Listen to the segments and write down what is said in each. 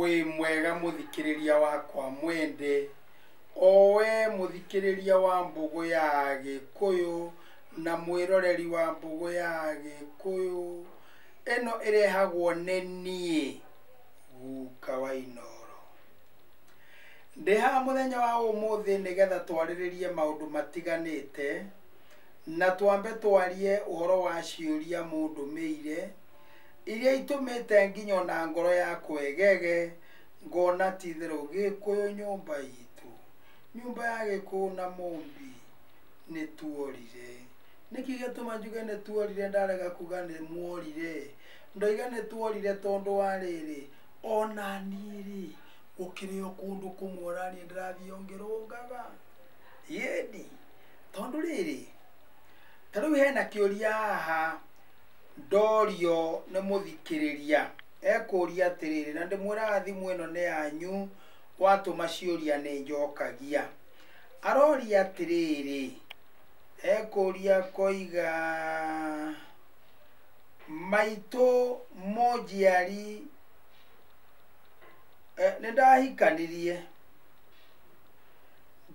Wĩ mwega mũthikĩrĩria wakwa mwende, o we mũthikĩrĩria wa Mbũgũ ya Gĩkũyũ na mwĩroreri wa Mbũgũ ya Gĩkũyũ. Ĩno ĩrehagwo nĩ niĩ Guka wa Inooro. Ndĩ haha mũthenya wa ũmũthĩ nĩgetha twarĩrĩrie maũndũ matiganĩte, na twambe twarie ũhoro wa ciũria mũndũmĩire, iria itũmĩte nginya ona ngoro yakwa ĩgege, ngona ti itherũ Gĩkũyũ nyũmba itũ, nyũmba ya Gĩkũyũ na Mũmbi nĩ tuorire. Nĩkĩ gĩatũma njuge nĩ tuorire ndarega kuga nĩ muorire? Ndoiga nĩ tuorire tondũ wa rĩrĩ, ona niĩ rĩ, gũkĩrĩ o kũndũ kũmwe onaniĩ ndĩrathiĩ o ngĩrũngaga. Ĩni, tondũ rĩrĩ, ta rĩu hena kĩũria haha ndorio nĩ mũthikĩrĩria, ekũria atĩrĩrĩ, na ndĩmwĩraga thimũ ĩno nĩ yanyu, watũma ciũria nĩ njokagia. Aroria atĩrĩrĩ, ekũria akoiga, maitũ mũnjiari, nĩ ndahikanirie,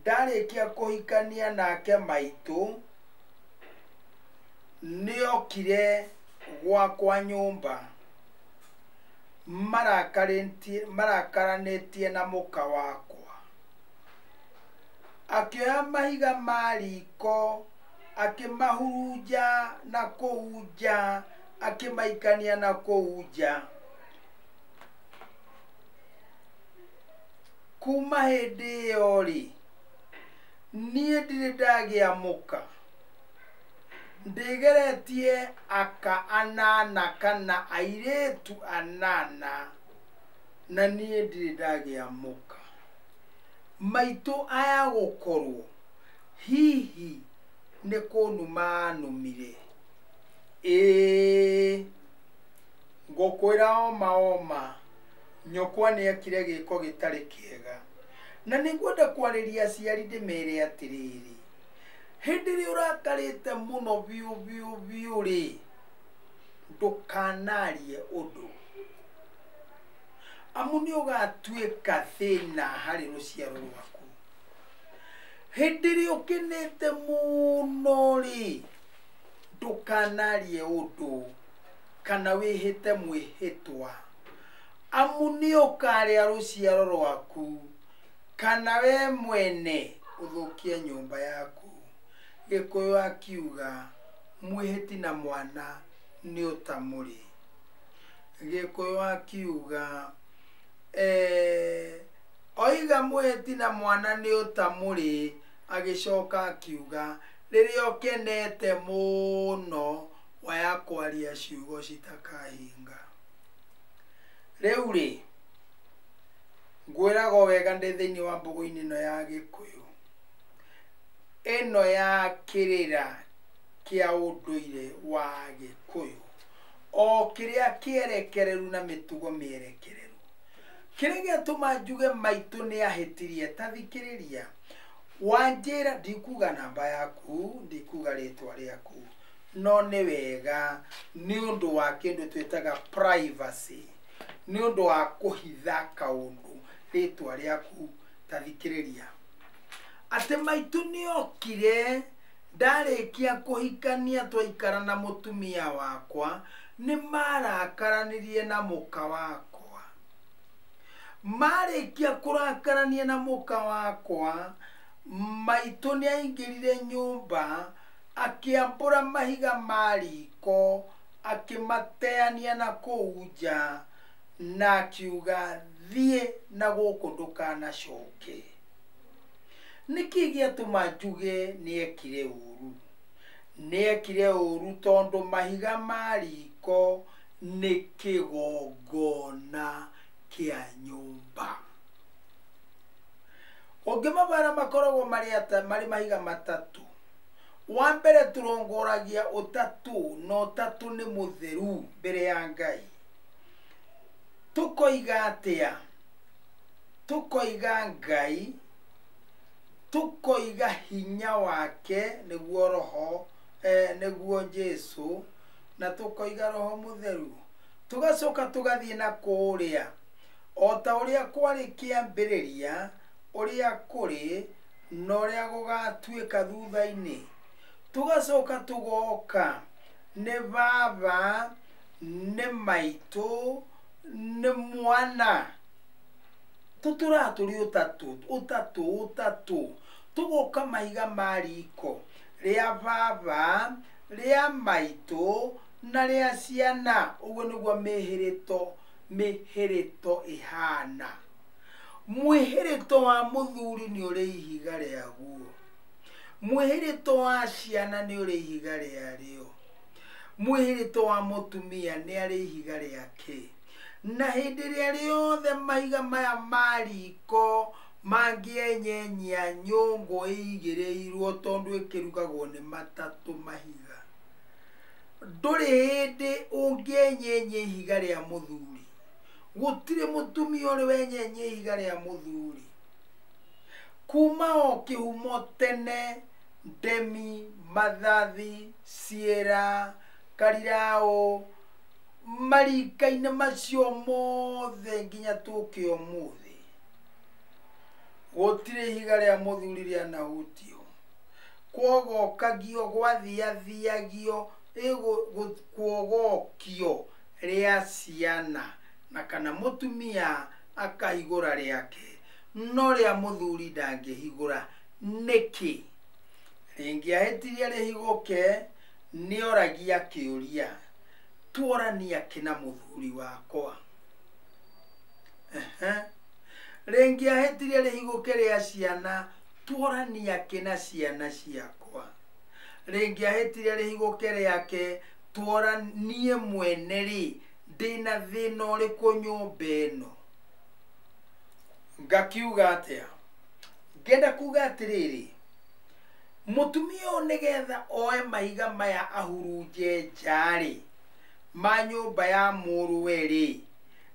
ndarĩkia kũhikania nake maitũ, nĩokire gwakwa nyũmba marakaranĩtie na mũka wakwa. Akĩoya mahiga ma riko akĩmahurunja na kũu nja, akĩmaikania na kũu nja. Kuma hĩndĩ ĩyo rĩ, niĩ ndirĩ ndagĩa mũka. Ndĩgeretie aka anana kana airĩtu anana, na niĩ ndirĩ ndagĩa mũka. Maitũ aya gũkorwo hihi nĩ kũnuma anumire. Ĩĩ, ngũkwĩra oma oma, nyũkwa nĩekire gĩko gĩtarĩ kĩega. Na nĩngwenda kwarĩria aciari ndĩmere atĩrĩrĩ, hĩndĩ ĩrĩa ũrakarĩte mũno biũ biũ biũ rĩ, ndũkanarie ũndũ, amu nĩ ũgatuĩka thĩna harĩ rũciaro rwaku. Hĩndĩ ĩrĩa ũkenete mũno rĩ, ndũkanarie ũndũ kana wĩhĩte mwĩhĩtwa, amu nĩ ũkarĩa rũciaro rwaku kana we mwene ũthũkie nyũmba yaku. Gĩkũyũ akiuga mwĩhĩti na mwana nĩ ũtamũrĩ. Gĩkũyũ akiuga oiga mwĩhĩti na mwana nĩ ũtamũrĩ, agĩcoka akiuga rĩrĩa ũkenete mũno waya kwaria ciugo citakahinga. Rĩu rĩ, ngwĩraga o wega ndĩ thĩinĩ wa mbũgũ-inĩ ĩno ya Gĩkũyũ, ĩno ya kĩrĩra kĩa ũndũire wa Gĩkũyũ, o kĩrĩa kĩerekereru na mĩtugo mĩerekereru. Kĩrĩa gĩatũma njuge maitũ nĩ ahĩtirie, ta thikĩrĩria, wanjĩra, ndikuga namba yaku, ndikuga rĩtwa rĩaku, no nĩ wega nĩ ũndũ wa kĩndũ twĩtaga privacy, nĩ ũndũ wa kũhitha kaũndũ rĩtwa rĩaku, ta thikĩrĩria. Atĩ maitũ nĩokire ndarĩkia kũhikania twaikara na mũtumia wakwa, nĩ marakaranirie na mũka wakwa. Marĩkia kũrakarania na mũka wakwa, maitũ nĩ aingĩrire nyũmba, akĩambũra mahiga ma riko, akĩmateania na kũu nja, na akiuga thiĩ na gũkũ ndũkanacoke. Nĩkĩ gĩatũma njuge nĩekire ũru? Nĩekire ũru tondũ mahiga ma riko nĩ kĩgongona kĩa nyũmba. Ũngĩmabara makoragwo marĩ mahiga matatũ. Wa mbere tũrongoragia ũtatũ, na ũtatũ nĩ mũtheru mbere ya Ngai. Tũkoiga atĩa? Tũkoiga Ngai, tũkoiga hinya wake nĩguo roho, nĩguo Jesu, na tũkoiga roho mũtheru. Tũgacoka tũgathiĩ na kũrĩa O ta ũrĩa kwarĩ kĩambĩrĩria, ũrĩa kũrĩ, na ũrĩa gũgatuĩka thutha-inĩ. Tũgacoka tũgoka nĩ baba, nĩ maitũ, nĩ mwana. Tũtũraga tũrĩ ũtatũ, ũtatũ, ũtatũ. Tũgoka mahiga ma riko rĩa baba, rĩa maitũ, na rĩa ciana. Ũguo nĩguo mĩhĩrĩto ĩhana. Mwĩhĩrĩto wa mũthuri nĩ ũrĩ ihiga rĩaguo. Mwĩhĩrĩto wa ciana nĩ ũrĩ ihiga rĩarĩo. Mwĩhĩrĩto wa mũtumia nĩ arĩ ihiga rĩake. Na hĩndĩ ĩrĩa rĩothe mahiga maya ma riko mangĩenyenyia nyũngũ ĩigĩrĩirwo tondũ ĩkĩrugagwo nĩ matatũ mahiga. Ndũrĩ hĩndĩ ũngĩenyenyia ihiga rĩa mũthuri. Gũtirĩ mũtumia ũrĩ wenyenyia ihiga rĩa mũthuri. Kuma o kĩhumo tene, ndemi, mathathi, ciĩra, kariraũ, marika-inĩ macio mothe nginya tũke ũmũthĩ. Gũtirĩ ihiga rĩa mũthuri rĩanahutio. Kwogokagio, gwathiathiagio, kuogokio rĩa ciana na kana mũtumia akahigũra rĩake, no rĩa mũthuri ndangĩhigũra. Nĩkĩ? Rĩngĩahĩtirie rĩhigũke, nĩoragia kĩũria, tworania kĩ na mũthuri wakwa? Rĩngĩahĩtirie rĩhigũke rĩa ciana, tworania kĩ na ciana ciakwa? Rĩngĩahĩtirie rĩhigũke rĩake, tworanie mwene rĩ, ndĩna thĩna ũrĩkũ nyũmba ĩno? Ngakiuga atĩa? Ngenda kuga atĩrĩrĩ, mũtumia ũyũ nĩgetha oe mahiga maya ahurunje nja-rĩ, ma nyũmba ya mũrũwe rĩ,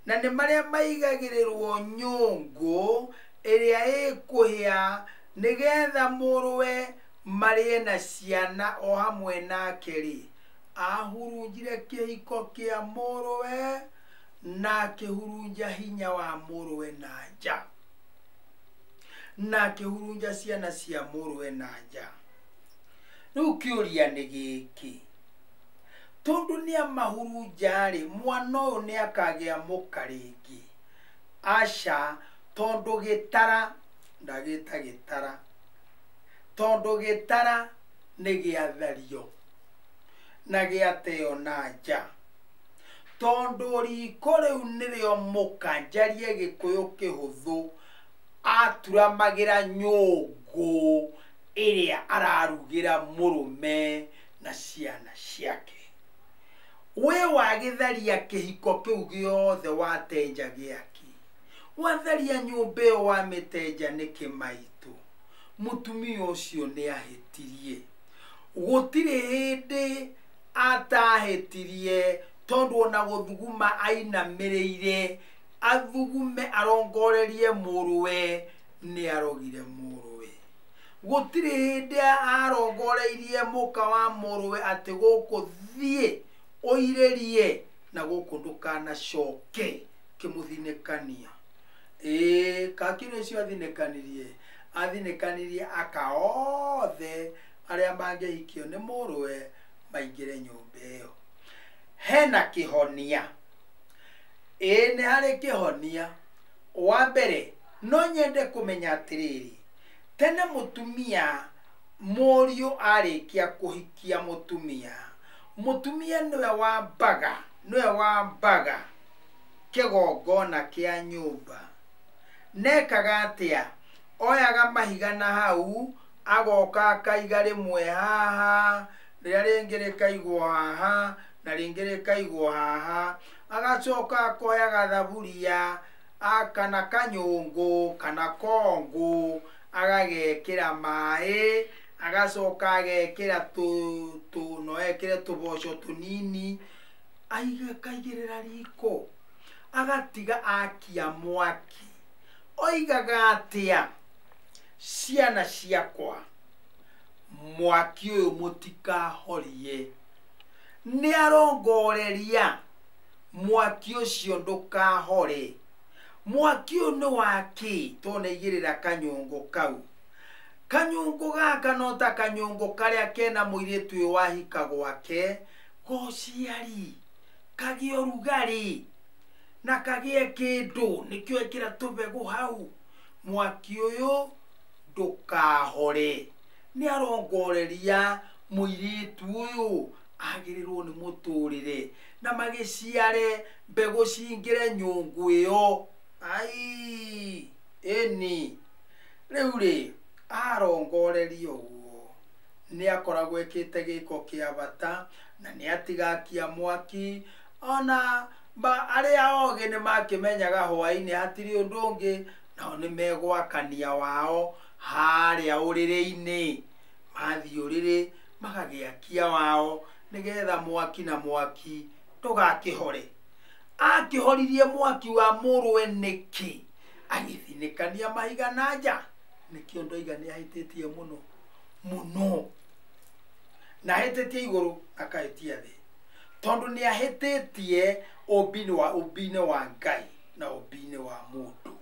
na nĩ marĩa maigagĩrĩrwo nyũngũ ĩrĩa ĩkũhĩa nĩgetha mũrũwe marĩe na ciana o hamwe nake rĩ, ahurunjire kĩhiko kĩa mũrũwe na akĩhurunja hinya wa mũrũwe na nja, na akĩhurunja ciana cia mũrũwe na nja. Rĩu kĩũria nĩ gĩkĩ, tondũ nĩ amahurunja rĩ, mwana ũyũ nĩ akagĩa mũka rĩngĩ? Aca, tondũ gĩtara, ndagĩta gĩtara, tondũ gĩtara nĩ gĩathario na gĩateo na nja. Tondũ riko rĩu nĩrĩo mũka, njarie Gĩkũyũ kĩhũthũ, aturamagĩra nyũngũ ĩrĩa ararugĩra mũrũme na ciana ciake. We wagĩtharia kĩhiko kĩu gĩothe watenja gĩake, watharia nyũmba ĩyo wamĩtenja nĩkĩ maitũ? Mũtumia ũcio nĩ ahĩtirie. Gũtirĩ hĩndĩ atahĩtirie, tondũ ona gũthuguma ainamĩrĩire, athugume arongorerie mũrũwe, nĩ arogire mũrũwe. Gũtirĩ hĩndĩ arongoreirie mũka wa mũrũwe atĩ gũkũ thiĩ ũirĩrie na gũkũ ndũkanacoke kĩmũthinĩkania. Ĩĩ, kakĩrĩ ũcio athinĩkanirie, athinĩkanirie aka othe arĩa mangĩhikio nĩ mũrũwe maingĩre nyũmba ĩyo. Hena kĩhonia. Ĩĩ, nĩ harĩ kĩhonia. Wa mbere, no nyende kũmenya atĩrĩrĩ, tene mũtumia mũriũ arĩkia kũhikia mũtumia, mũtumia nĩwe wambaga kĩgongona kĩa nyũmba. Nekaga atĩa? Oyaga mahiga na hau, agoka akaiga rĩmwe haha, rĩrĩa rĩngĩ rĩkaigwo haha, na rĩngĩ rĩkaigwo haha. Agacoka akoya gathaburia kana kanyũngũ kana kongũ, agagekĩra maĩ, agacoka agekĩra no ekĩre tũboco tũnini, akaigĩrĩra riko, agatiga akia mwaki. Oigaga atĩa? Ciana ciakwa, mwaki ũyũ mũtikahorie. Nĩ arongoreria mwaki ũcio ndũkahore. Mwaki ũyũ nĩ wa kĩ? Tondũ nĩ aigĩrĩra kanyũngũ kau. Kanyũngũ gaka no ta kanyũngũ karĩa kena mũirĩtu ũyũ wahika gwake, gociari, kagĩe ũrugarĩ na kagĩe kĩndũ, nĩkĩo ekĩra tũbegũ hau. Mwaki ũyũ ndũkahore. Nĩ arongoreria mũirĩtu ũyũ agĩrĩrwo nĩ mũtũrĩre na magĩciare mbegũ cingĩre nyũngũ ĩyo. Ai, ĩni. Rĩu rĩ, arongoreria ũguo nĩ akoragwo ekĩte gĩko kĩa bata na nĩ atigakia mwaki. Ona arĩa ogĩ nĩ makĩmenyaga hwaĩ-inĩ hatirĩ ũndũ ũngĩ, nao nĩ megwakania wao harĩa ũrĩrĩ-inĩ. Mathiĩ ũrĩrĩ magagĩakia wao nĩgetha mwaki na mwaki ndũgakĩhore. Akĩhoririe mwaki wa mũrũwe nĩkĩ? Agĩthinĩkania mahiga na nja. Nĩkĩo ndoiga nĩ ahĩtĩtie mũno mũno, na ahĩtĩtie igũrũ akahĩtia thĩ, tondũ nĩ ahĩtĩtie ũmbi-inĩ wa Ngai na ũmbi-inĩ wa mũndũ,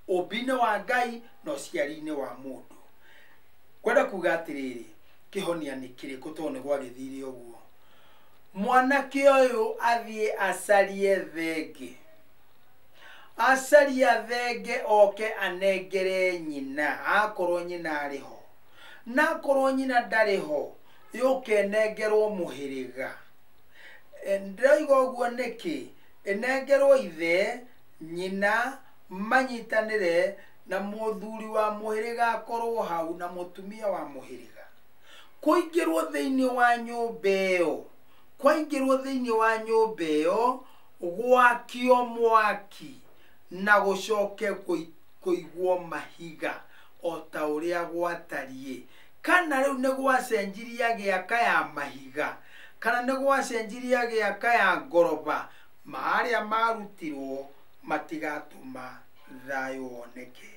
ũmbi-inĩ wa Ngai na ũciari-inĩ wa mũndũ. Kwenda kuga atĩrĩrĩ, kĩhonia nĩ kĩrĩkũ? Tondũ nĩ gwagĩthire ũguo, mwanake ũyũ athiĩ acarie thenge, acaria thenge oke anengere nyina, akorwo nyina arĩ ho, na akorwo nyina ndarĩ ho, yũke ĩnengerwo mũhĩrĩga. Ndĩroiga ũguo nĩkĩ? Ĩnengerwo ithe, nyina manyitanĩre na mũthuri wa mũhĩrĩga akorwo hau na mũtumia wa mũhĩrĩga. Kũingĩrwo thĩinĩ wa nyũmba ĩyo, kwaingĩrwo thĩinĩ wa nyũmba ĩyo, gwakio mwaki na gũcoke kũigwo mahiga o ta ũrĩa gwatariĩ. Kana rĩu nĩ gwacenjirie gĩaka ya mahiga, kana nĩ gwacenjirie gĩaka ya ngoroba, marĩa marutirwo matigatũma thayũ woneke.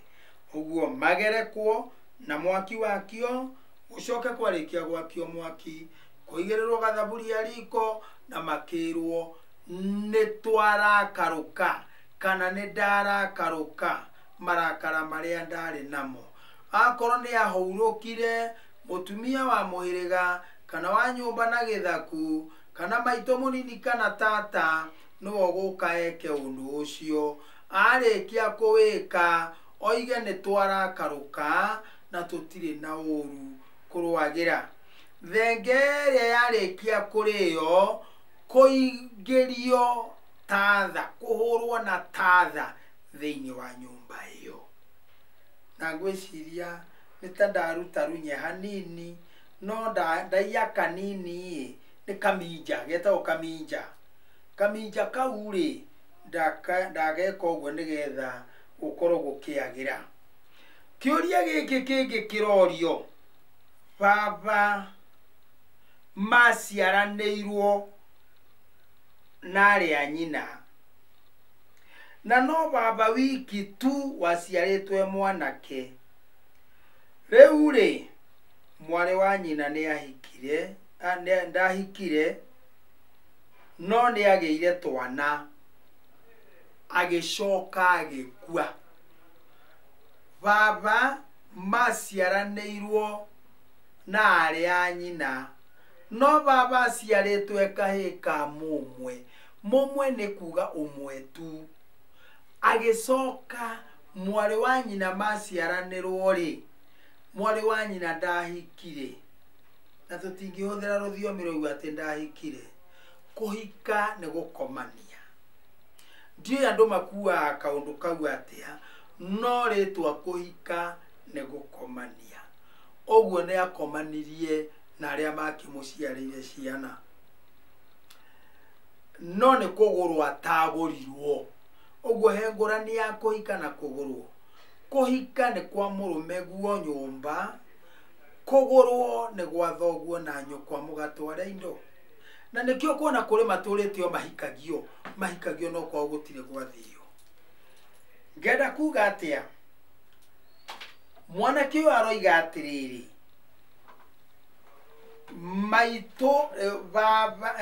Ũguo magerekwo na mwaki wakio, gũcoke kwarĩkia gwakio mwaki, kũigĩrĩrwo gathaburia riko na makĩrwo nĩ twarakarũka kana nĩ ndarakarũka marakara marĩa ndarĩ namo. Akorwo nĩ ahurũkire mũtumia wa mũhĩrĩga kana wa nyũmba na gĩthaku kana maitũ mũnini kana tata, nĩwe ũgũka eke ũndũ ũcio. Arĩkia kũwĩka oige nĩ twarakarũka na tũtirĩ na ũru kũrũagĩra. Thenge ĩrĩa yarĩkia kũrĩo, kũingĩrio tatha, kũhũrwo na tatha thĩinĩ wa nyũmba ĩyo. Na ngwĩciria nĩ ta ndaruta runye hanini, no ndaiya kanini ĩ, nĩ kaminja, getagwo kaminja. Kaminja kau rĩ, ndageka ũguo nĩgetha gũkorwo gũkĩagĩra. Kĩũria gĩkĩ kĩngĩ kĩrorio, baba maciaranĩirwo na arĩa nyina, na no baba wiki tu waciarĩtwo e mwanake. Rĩu rĩ, mwarĩ wa nyina nĩ ahikire, ndahikire, no nĩ agĩire twana, agĩcoka agĩkua. Baba maciaranĩirwo na arĩa a nyina, no baba aciarĩtwo e kahĩĩ ka mũmwe. Mũmwe nĩ kuga ũmwe tu. Agĩcoka mwarĩ wa nyina maciaranĩrwo rĩ, mwarĩ wa nyina ndahikire, na tũtingĩhũthĩra rũthiomi rũu atĩ ndahikire. Kũhika nĩ gũkomania. Ndiũĩ andũ makuaga kaũndũ kau atĩa, no rĩtwa kũhika nĩ gũkomania. Ũguo nĩ akomanirie na arĩa makĩmũciarĩire ciana, no nĩ kũgũrwo atagũrirwo. Ũguo he ngũrani ya kũhika na kũgũrwo. Kũhika nĩ kwa mũrũme guo nyũmba, kũgũrwo nĩ gwa thoguo na nyũkwa mũgatware indo. Na nĩkĩo kuona kũrĩ matũrĩte o mahikagio, mahikagio no kwao gũtirĩ gwathio. Ngenda kuga atĩa? Mwanake ũyũ aroiga atĩrĩrĩ, maitũ baba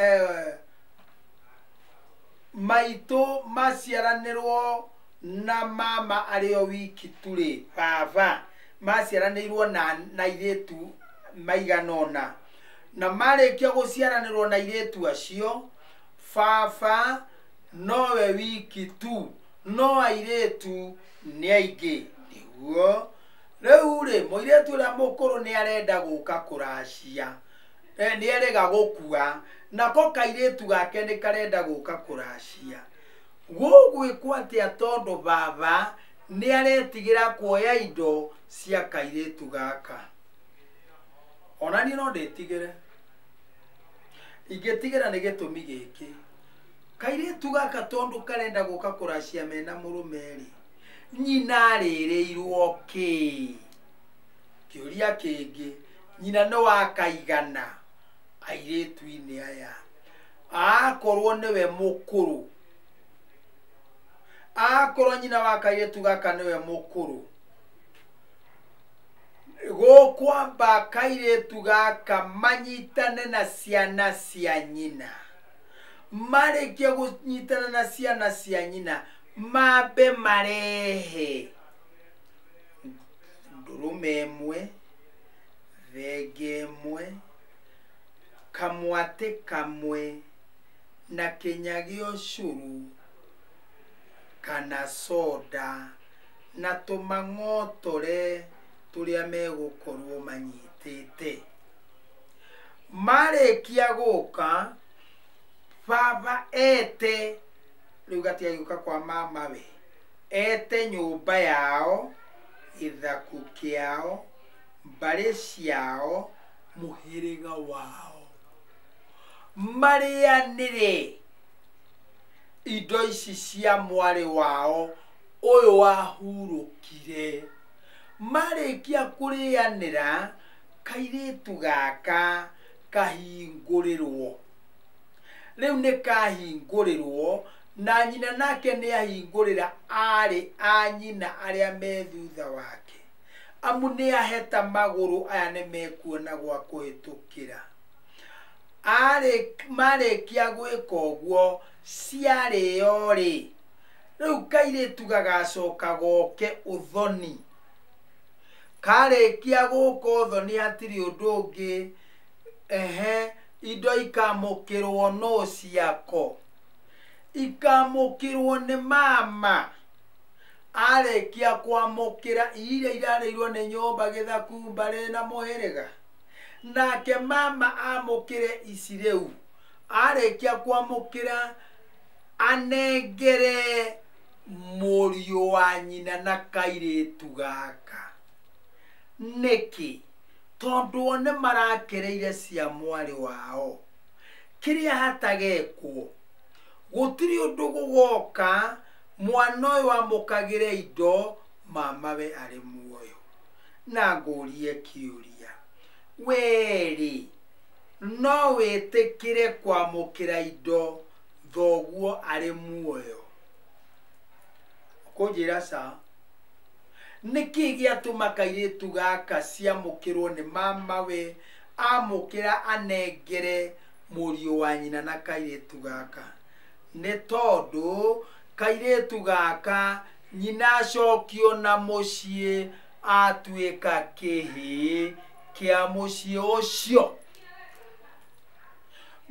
maitũ maciaranĩrwo na mama arĩ o wiki tu rĩ, baba maciaranĩirwo na airĩtu maigana ũna, na marĩkia gũciaranĩrwo na airĩtu acio, baba nowe wiki tu, no airĩtu nĩ aingĩ. Nĩguo rĩu rĩ, mũirĩtu ũrĩa mũkũrũ nĩ arenda gũka kũracia, nĩ erĩga gũkua, nako kairĩtu gake nĩ karenda gũka kũracia. Gũgwĩkwo atĩa tondũ baba nĩ aretigĩra kuoya indo cia kairĩtu gaka? Ona niĩ no ndĩtigĩre. Ingĩtigĩra nĩ gĩtũmi gĩkĩ, kairĩtu gaka tondũ karenda gũka kũracia mena mũrũme rĩ, nyina arĩrĩirwo kĩ? Kĩũria kĩngĩ, nyina nĩ wakaigana airĩtu-inĩ aya? Akorwo nĩwe mũkũrũ, akorwo nyina wa kairĩtu gaka nĩwe mũkũrũ, gũkwamba kairĩtu gaka manyitane na ciana cia nyina. Marĩkia kũnyitana na ciana cia nyina, mambe marehe ndũrũme ĩmwe, thenge ĩmwe, kamwatĩ kamwe, na kĩnya gĩa ũcũrũ kana soda, na tũmang'otore tũrĩa megũkorwo manyitĩte. Marĩkia gũka, baba ete, rĩu gatigagĩũka kwa mamawe, ete nyũmba yao, gĩthaku kĩao, mbarĩ ciao, mũhĩrĩga wao, marĩanĩre indo ici cia mwarĩ wao ũyũ wahurũkire. Marĩkia kũrĩanĩra, kairĩtu gaka kahingũrĩrwo. Rĩu nĩ kahingũrĩrwo, na nyina nake nĩ ahingũrĩra aarĩ a nyina arĩa me thutha wake, amu nĩ aheta magũrũ aya nĩ mekuona gwa kũhĩtũkĩra. Marĩkia gwĩka ũguo, ciarĩo rĩ, rĩu kairĩtu gagacoka goke ũthoni. Karĩkia gũka ũthoni hatirĩ ũndũ ũngĩ, ehe, indo ikamũkĩrwo no ciako, ikamũkĩrwo nĩ mama. Arĩkia kwamũkĩra iria irarĩirwo nĩ nyũmba, gĩthaku, mbarĩ na mũhĩrĩga, nake mama amũkĩre ici rĩu. Arĩkia kwamũkĩra, anengere mũriũ wa nyina na kairĩtu gaka. Nĩkĩ? Tondũ o nĩ marakereire cia mwarĩ wao. Kĩrĩa hatagekwo, gũtirĩ ũndũ gũgoka mwana ũyũ amũkagĩre indo mamawe arĩ muoyo. Na ngũrie kĩũria, werĩ no wĩtĩkĩre kwamũkĩra indo thoguo arĩ muoyo? Ũkũnjĩra ca? Nĩkĩ gĩatũma kairĩtu gaka ciamũkĩrwo nĩ mamawe, amũkĩra anengere mũriũ wa nyina na kairĩtu gaka? Nĩ tondũ kairĩtu gaka nyina acokio na mũciĩ atuĩka kĩhĩĩ kĩa mũciĩ ũcio.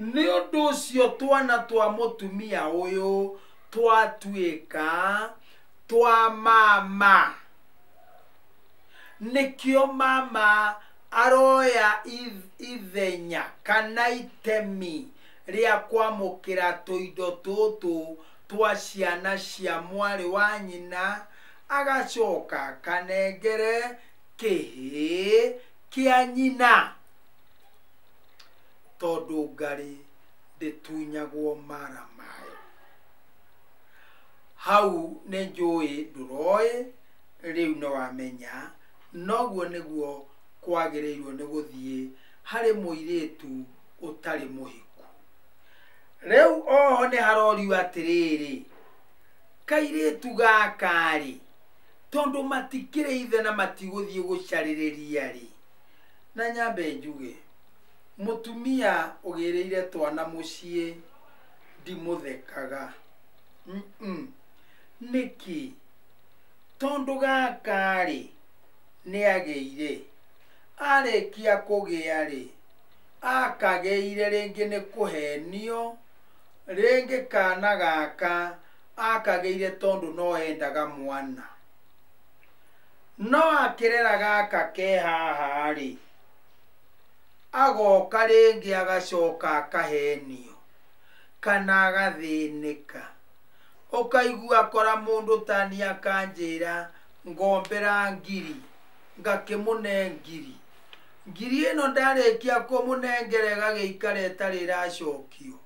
Nĩ ũndũ ũcio twana twa mũtumia ũyũ twatuĩka twa mama. Nĩkĩo mama aroya ithenya kana itemi rĩa kwamũkĩra tũindo tũtũ twa ciana cia mwarĩ wa nyina, agacoka akanengere kĩhĩĩ kĩa nyina, tondũ ngarĩ ndĩtunyagwo mara mayo. Hau nĩ njũĩ ndũroĩ, rĩu nĩ wamenya noguo nĩguo kwagĩrĩirwo nĩ gũthiĩ harĩ mũirĩtu ũtarĩ mũhiku. Rĩu oho nĩ harorio atĩrĩrĩ, kairĩtu gaka rĩ, tondũ matikĩrĩ ithe na matigũthiĩ gũcarĩrĩria rĩ, na nyambe njuge, mũtumia ũgĩrĩire twana mũciĩ ndimũthekaga. Nĩkĩ? Tondũ gaka-rĩ nĩagĩire, arĩkia kũgĩa-rĩ, akagĩire rĩngĩ nĩ kũhenio, rĩngĩ kana gaka akagĩire tondũ no endaga mwana. No akĩrera gaka ke haha-rĩ, agoka rĩngĩ agacoka akahenio kana agathĩnĩka. Ũkaigua akora mũndũ tani akanjĩra ngombera ngiri, ngakĩmũne ngiri. Ngiri ĩno ndarĩkia kũmũnengera ĩgagĩikara ĩtarĩ ĩracokio.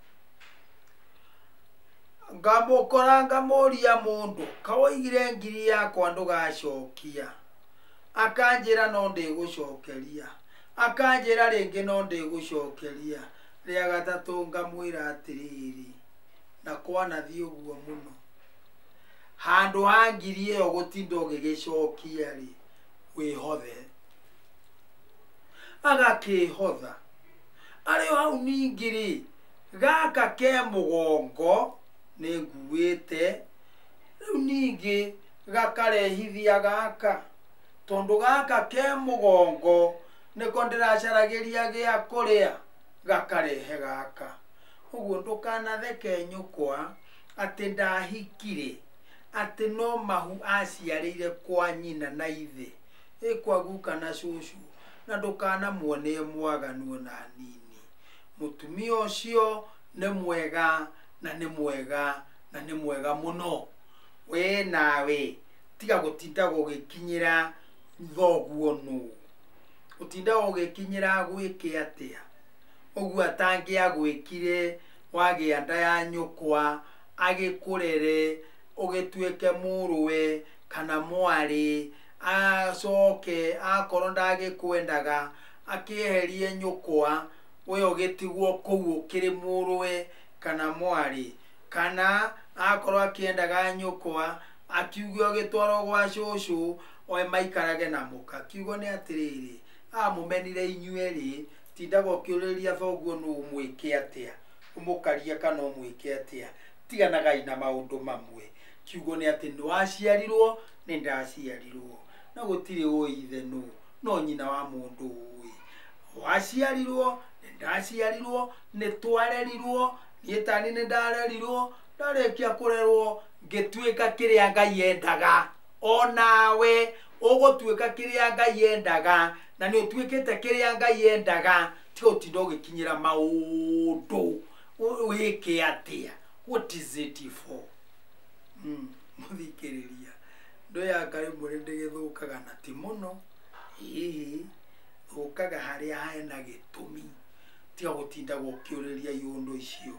Ngamũkora ngamũria mũndũ, kawoigire ngiri yakwa ndũgacokia. Akanjĩra no ndĩgũcokeria. Akanjĩra rĩngĩ no ndĩgũcokeria. Rĩa gatatũ ngamwĩra atĩrĩrĩ, na kwanathiĩ ũguo mũno. Handũ ha ngiri ĩyo gũtinda ũgĩgĩcokia rĩ, wĩhothe. Agakĩhotha. Arĩ o hau ningĩ rĩ, gaka ke mũgongo nĩ nguĩte, rĩu ningĩ gakarehithia gaka. Tondũ gaka ke mũgongo nĩko ndĩracaragĩria gĩa kũrĩa, gakarehe gaka. Ũguo ndũkanatheke nyũkwa atĩ ndahikire, atĩ no mahu aciarĩire kwa nyina na ithe, ĩ kwa guka na cũcũ, na ndũkanamuone e mwaganu ona hanini. Mũtumia ũcio nĩ mwega na nĩ mwega na nĩ mwega mũno. We nawe tiga gũtinda gũgĩkinyĩra thoguo nũ. Ũtindaga ũgĩkinyĩra gwĩke atĩa? Ũguo atangĩagwĩkire wagĩa nda ya nyũkwa, agĩkũrere, ũgĩtuĩke mũrũwe kana mwarĩ, acoke akorwo ndagĩkwendaga akĩeherie nyũkwa, we ũgĩtigwo kũu ũkĩrĩ mũrũwe kana mwarĩ. Kana akorwo akĩendaga nyũkwa, akiuge ũgĩtwarwo gwa cũcũ, we maikarage na mũka. Kiugo nĩ atĩrĩrĩ, amũmenire inyuerĩ, tindaga ũkĩũrĩria thoguo nũ ũmwĩke atĩa, ũmũkarie kana ũmwĩke atĩa. Tiganagai na maũndũ mamwe. Kiugo nĩ atĩ nĩ waciarirwo, nĩ ndaciarirwo. Na gũtirĩ ũĩ ithe nũ, no nyina wa mũndũ ũĩ. Waciarirwo, nĩ ndaciarirwo, nĩ twarerirwo, niĩ tani nĩ ndarerirwo, ndarĩkia kũrerwo ngĩtuĩka kĩrĩa Ngai endaga. Onawe ũgũtuĩka kĩrĩa Ngai endaga, na nĩ ũtuĩkĩte kĩrĩa Ngai endaga, tiga ũtinda ũgĩkinyĩra maũndũ wĩke atĩa. What is it for? Mũthikĩrĩria, ndoyanga rĩmwe nĩ ndĩgĩthũkaga na ti mũno, ĩhĩ, thũkaga harĩa hena gĩtũmi, tiga gũtindaga ũkĩũrĩria iũndũ icio.